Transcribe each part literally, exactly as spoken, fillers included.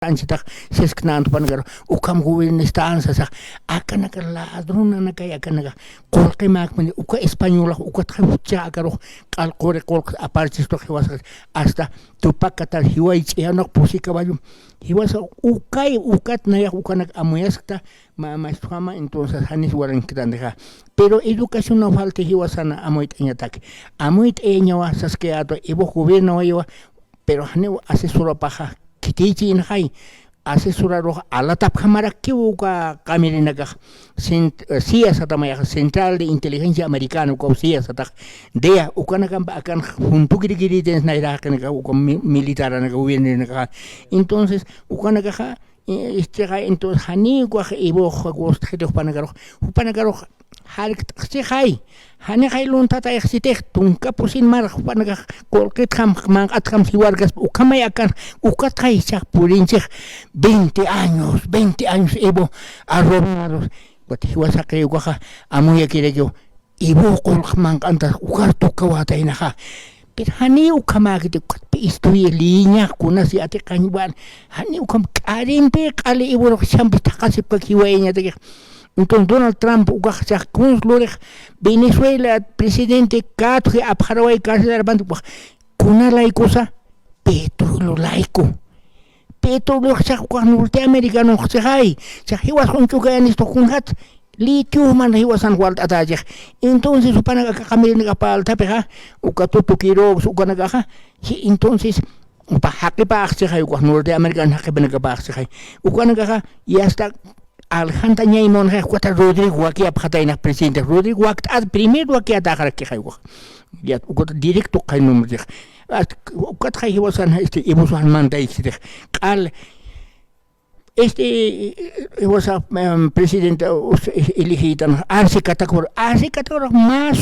anchitax sisknantu panakaru, ukham gobiernistan sasax, akanaka ladronanakay akanaka, qullqimäkmani, uka españolax, ukatxa juchcha akarux, q'al quri qullqis aparchistux jiwasax, hasta Tupac Katari jiway ch'iyanux pusi caballo, jiwasa ukay, ukat nayax ukanak amuyaskta, ma-, maestro Jama, entonces janis warankitantixa. Pero educación no falta jiwasana amuyt'añataki. Amuyt'ayañawa, saskayätwa, iwux gobierno wayiwa, pero janiw asesorapaxa khitiychinxay, asesorarux alatapjamarakiw uka qamirinakax, cent-, eh, cia satamayax, Central de Inteligencia Americana, ukaw cia satax, dea, ukanakampa akan juntukirikirïtins nayra jaqinakax, uka mi-, militaranakax, gobiernorinakaxa. Entonces, ukanakaxa, eh, istixa, entonces, janiw ukax iwux gustxiti jupanakarux, jupanakarux, jarkt'xchixay, janixay lunthatayxchitix, tunka pusin marx jupanakax qullqitjam, manq'atjam jiwarkaspa, ukhamay akan, ukatxay jichhax purinchix, veinte años, veinte años iwux arruinados, ukat jiwasaqi ukaxa amuyakirakiw, iwux qullq manq'antax ukar tukawataynaxa. Pero janiw ukhamäkiti, ukatpi estudiar, liñax, kunas yatiqañ, wan, janiw ukham k'arimpi q'ali iwurux chhampi thaqasipkak jiwayañatakix. Entonces, Donald Trump ukax chax kuns lurix Venezuela presidente katxi apxaraway carcelarpanti ukax, kuna laykusa, petróleo layku. Petróleo chax ukax norteamericanonxchixay, chax jiwas junch'ukayanistu kunjat, litio mana jiwasan walt'atächix. Entonces, jupanak aka qamirinakax paltapixa, uka tutukirups, ukanakaxa, ji-, entonces, upa jaqipaxchixay, ukax norteamerican jaqipinakapaxchixay. Ukanakaxa, y hasta Alejandra Ñaymonxa, ukata Rodrigo Wakia apxataynax presidente. Rodrigo Wakt'at, primer Wakiataxarakixay ukax. Ya, ukata directo qay nombre. Hasta ukatxay jiwasan, este, iwusax mantaychitix. Q'al, este, iwasa, em, presidente, us-, elegiytan, Arce Catacora, Arce Catacora más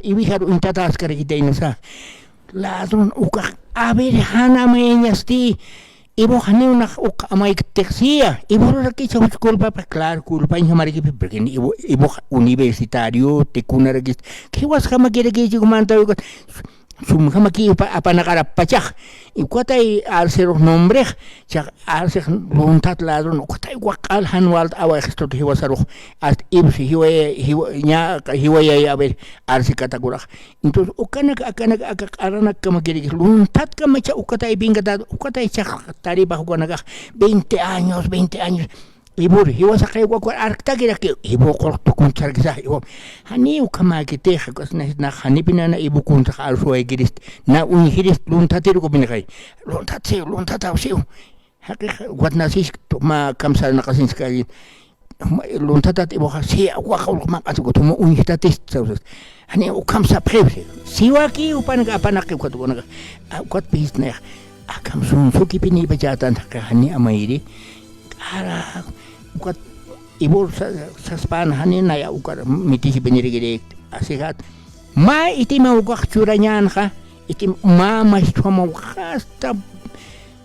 iwijaru uñtataskarakitaynasa. Ladrón ukax, a ver, jan amayañasti, iwux janiw nax uk amayktixiya, iwururakicha juch culpapa, claro, culpañjamarakipi, porque ni iwu-, iwux universitario, tikunarakis, jiwasjamakirakichik mantawi ukat, sumjamakiw upa apanaqarap pachax, ukatay Arcerux nombrex, chax Arcex lunthat ladrón, ukatay ukax q'al jan walt'awayxistut jiwasarux, hasta iwsi jiwaya-, jiwa-, ña, jiwayay, a ver, Arce Catacurax. Entonces, ukanak, akanak, aka q'aranakkamakirikis, lunthatkamacha ukatay pinkatat, ukatay chax taripax ukanakax, veinte años, veinte años, Iwur, jiwasaqay ukax arktakirakiw, iwux qullq tukuntxarakisa, iwux. Janiw ukhamäkitix, ukas nax, nax janipinana iwux kunsax arsuwaykirist, na uñjirist lunthatirukupinixay. Lunthat siw, lunthat siw. Jaqix, ukat nax sisk, mä kamsarnaqasinskallin. Lunthatat iwuxa, siya, ukax qullq manq'at ukat, uma uñjtatist, sawsas. Janiw ukham sapxiw, siw. Siwaki, upanak, apanaqi ukat, ukanak. A, ukat pistnix. Akham sunsukipinipachätan, jaqix, jani amayri. Carajo, ukat, iwur sa-, saspan jani naya ukar mitisipinirikiri, asijat. Mä itima ukax churañänxa, itim mä maestroman ukax hasta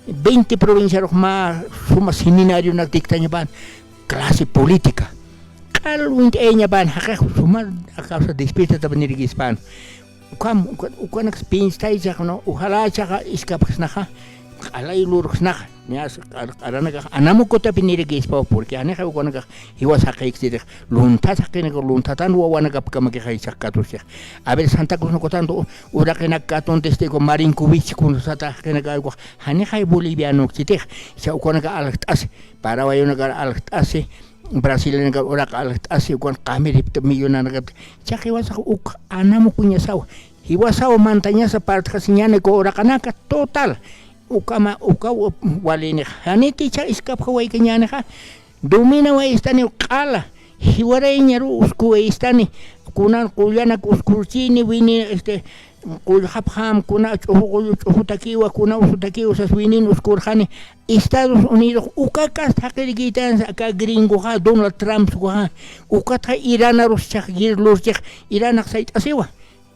veinte provinciarux mä suma seminarionak dictañapan, clase política. Q'al uñt'ayañapan, jaqix suma, akawsa despiertatapinirikispan. Ukham, uka-, ukanaks pinchtaychax, ¿no? Ojalá chaxa iskapxsnaxa, q'alay lurksnaxa, ñas q'ar-, q'aranakax anamukutapinirikispaw, porque janixa ukanakax jiwas jaqïksirix, lunthat jaqinakax, lunthatan wawanakapkamakixay chax katuskix. A ver, Santa Cruz nukutantu, uraqinak katun testigo Marinkovich kunsata jaqinakax, janixay bolivianokchitix, cha ukanakax aljt'asi, paraguayonakax aljt'asi, brasileñonakas uraq aljt'asi, ukan qamiript millonarnakapt, chax jiwasax uk anamukuñasaw, jiwasaw mantañasa partjasiñäni uka uraqanaka, total, ukama, ukaw walinix, janiti cha iskapjawaykañänixa, dominawayistani q'ala, jiwarayñaru uskuwayistani, kunan qullanak uskurchini, wini, este, qullxapxam, kuna ch'uxu qullu ch'uxutakiwa, kuna usutakiwa, sas winin uskurxani, Estados Unidos, uka kasta jaqirikïtansa, aka gringoxa, Donald Trump sukaxa, ukatxa Iranarus chax guirlurchix, Iranax sayt'asiwa.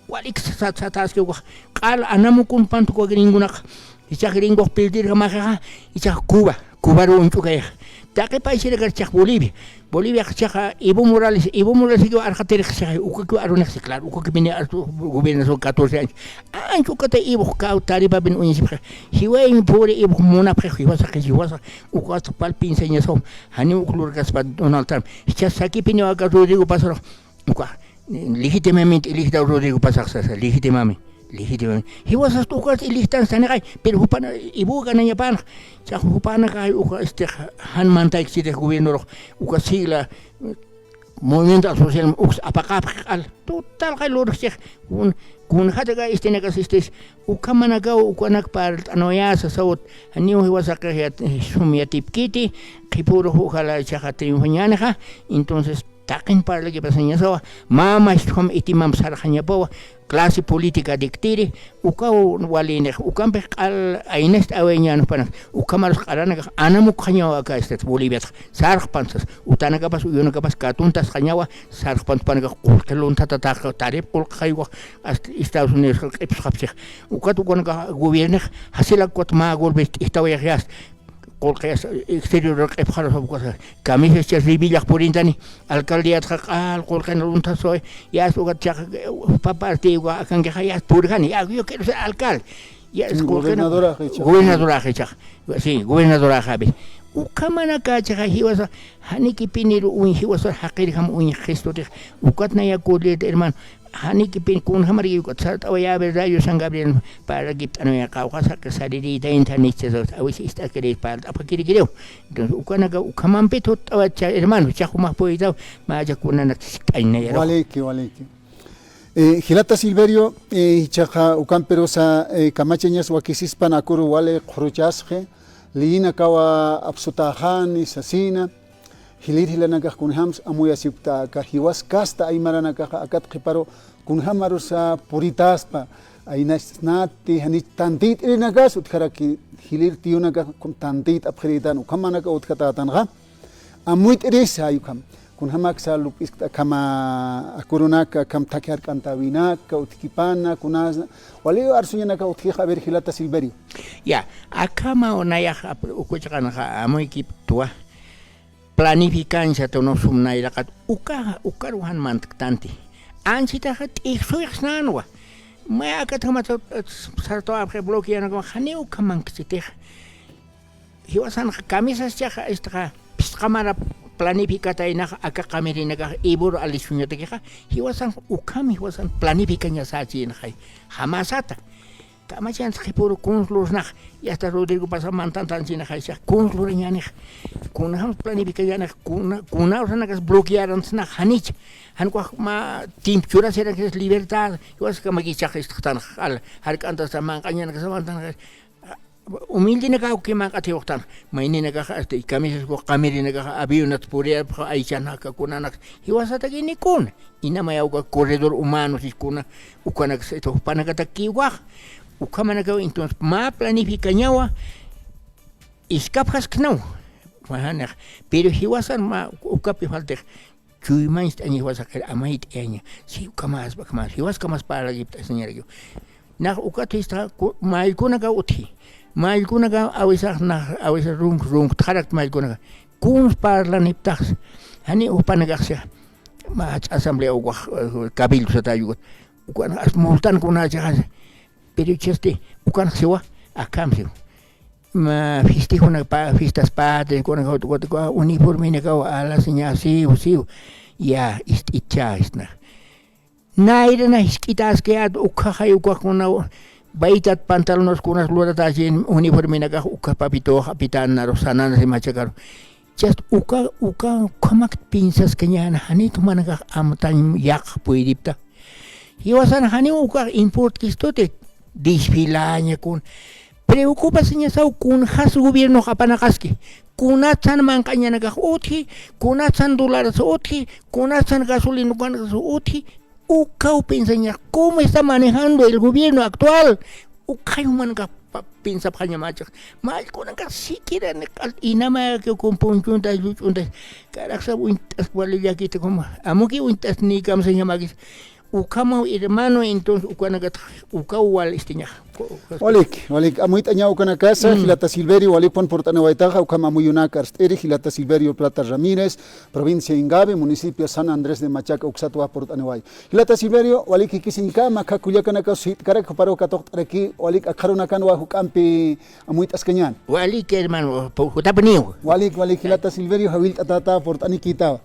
Walik sat-, sataski ukax, q'al anamukunpan tuka gringonax, ichax gringox pirdirjamaxixa, ichax Cuba, Cubaru uñch'ukayax, Taqi paysinakar chiqa Bolivia. Boliviax chiqa Evo Morales, Evo Morales ikiw arxatirix chiqa, ukakiw arunix, sí, claro, ukakipini artu gobiernación catorce años. Ancha ukata Evo kaw taripapin uñisipxi. Jiwaym pobre Evo munapxi, jiwasa, jiwasa, ukata pal pinsañasaw. Janiw uk lurkaspa Donald Trump. Jichha sakipiniw aka Rodrigo Pazarux. Uka, legítimamente elegida Rodrigo Pazarux sasa, legítimamente, legítimamente. Jiwasas ukat elegida saniqay, pero jupana, Evo ganañapanx, chax jupanakax uka, este, jan mantayksitix gobiernorux, uka sigla, eh, movimiento al social, uks apaqapxi q'al, total qay lurxchix, un, kunjataka, este, nakas, este, ukhamanakaw, ukanak parlt'anuyasa sawt, janiw jiwasaqix yat-, sum yatipkiti, qhipürux ujala chaxa triunfañänixa, entonces, taqin parlakipasañasawa, mä machtuxam itimam sarxañapawa, clase política dictiri, ukaw walinix, ukampix q'al aynast awayañäni jupanakax, ukhamarus q'aranakax anamukxañawa aka, este, Boliviatax, sarxpan sas, utanakapas, uyunakapas katuntasxañawa, sarxpan jupanakax qullqi lunthatatäxkaw, tarip qullqi jaywax, hasta Estados Unidos q'ipsxapchix, ukat ukanakax gobiernix, jasilak ukat mä golpe t'ijtawayaxyas, qullqi exterior q'ipxarus, camisas chay ribillax purintani, alcaldíatxa q'al qullqin lunthasoy, yas ukat chax jupa partido akankixa yas purjani, ya, yo quiero ser alcalde. Ya, es qullqin gobernadoraxa ichax. Gobernadoraxa ichax. Sí, gobernadoraxa, a ver. Ukhamanakachixa jiwasa, janikipiniru uñ jiwasa, jaqirjam uñ qhistutix, ukat naya corriente, hermano. Janikipin kunjamar ukat sart'awayäwi Radio San Gabriel parlakipt'anuyä qawqha saqi sarirïta inta nichchasawsa awis ist'akirir parlt'apxakirikiriw. Entonces, ukanaka ukhamampit jutt'awatcha hermano, chax jumax puyitaw, maya kunanak sikt'añnayaru. Waliki, waliki. Eh, jilata Silverio, eh, jichhaxa ukampirusa, eh, kamachañas wakisispan akuru wali qhuruchasxi, liyinakawa apsutäxani sasina, jilïr jilanakax kunjams amuyasipkta aka jiwas kasta aymaranakaxa akat qhiparu kunjamarusa puritaspa, aynasnati janich tantït'irinakas utjaraki jilïr tiyunakax kun tantït'apxirïtan ukhamanaka utjatätanxa, amuyt'irisa ay ukham. Kunjamaksa lup'iskt'akhama akurunaka, akham thakhi jark'antäwinaka, utjkipana, kunas, wali arsuñanaka utjix, a ver, jilata Silverio. Ya, akhama nayax ap-, ukuchqanxa amuykiptwa. Planificañsa tunusum nayraqat uka, ukaru jan mantktanti. Anchitaxa t'ijsuyxsnanwa. Mä akatjamat sartawapxi bloqueanakawa, janiw ukhamanksitix. Jiwasanxa kamisas chaxa, istaxa, phisqa mara planificataynaxa aka qamirinakax Evoru alisuñatakixa, jiwasanxa ukham jiwasan planificañasächïnxay. Jamasata. Kamachans qhipüru kuns lursnax, y hasta Rodrigo Pazarux mantantanchinaxay, chax kuns lurañänix. Kunjams planificañänix, kuna, kuna ursanakas bloquearantsnax, janich. Jan ukax mä tiempo churasirankichas libertad, jiwasakamaki chax istxtanx, al, jark'antas manq'añanakas mantanx, humildenakaw uka manq'at jiwxtanx, mayninakax, este, kamisas uka qamirinakax avionat puriyapx aychanaka kunanak, jiwasataki ni kuna, inamaya uka corredor humano, si kuna, ukanaks, este, jupanakatakiwax, ukhamanakaw, entonces, mä planificañawa, iskapxasknaw, pero jiwasan mä ukapi faltix, chuymancht'aña jiwasaqir amayt'ayaña. Si ukhamas, ukhamas, jiwaskamas parlakipt'asiñarakiw. Nax ukat jista, ku-, mayllkunakaw utji. Mayllkunakaw awisax nax, awisax runk, runktxarakt mayllkunakaw. Kuns parlaniptax. Jani jupanakaxsa. Mä jach'a asamblea ukax, eh, cabildo satayukat. Ukan as multan kunachixas. Pero chasti, ukan siwa, akham siwa. Mä festejonak pa, fiestas patrias, kuna, kuna, kuna, uniformenakaw alasiña, siw, siw. Ya, ist'icha, istna. Nayrana jisk'itäskayät, ukhaxay, ukax kuna, baytat pantalonas kunas luratächin, uniformenakax ukha papitox, apitanaru, sananas imachakaru. Chast uka, uka, ukhamak pinsaskañäna, janit jumanakax amtañ yaqx puydipta. Jiwasan janiw ukax importkistuti, desfilaña kun. Preocupasiñasaw kunxas gobiernox apanaqaski. Kunatsan manq'añanakax utji, kunatsan dólares utji, kunatsan gasolina ukanakax utji. Ukaw pensañax, ¿cómo está manejando el gobierno actual? Ukhay jumanakax pa-, pensapxañamachax. Mallkunakax siquiera ni q'al inamakiw kun punchunta, lluch'unta. Karaxsa uñt'as wali llakita como, amuki uñt'as ni kamsañamakis. Ukhamaw hermano, entonces ukanakatx ukaw wal istiñax. Walik, walik, amuyt'añaw ukanakasa, jilata Silverio, walipun purt'aniwaytaxa, ukham amuyunak arst'iri, jilata Silverio Plata Ramírez, provincia Ingavi, municipio San Andrés de Machaca, uksatwa purt'aniway. Jilata Silverio, walik jikisiñkama, akha kullakanakaw sit'karak, juparuw katuqt'araki, walik akxarunakanwa juk'ampi amuyt'askañän. Walik, hermano, jutapuniw. Walik, walik, jilata Silverio, jawillt'atäta purt'anikïtawa.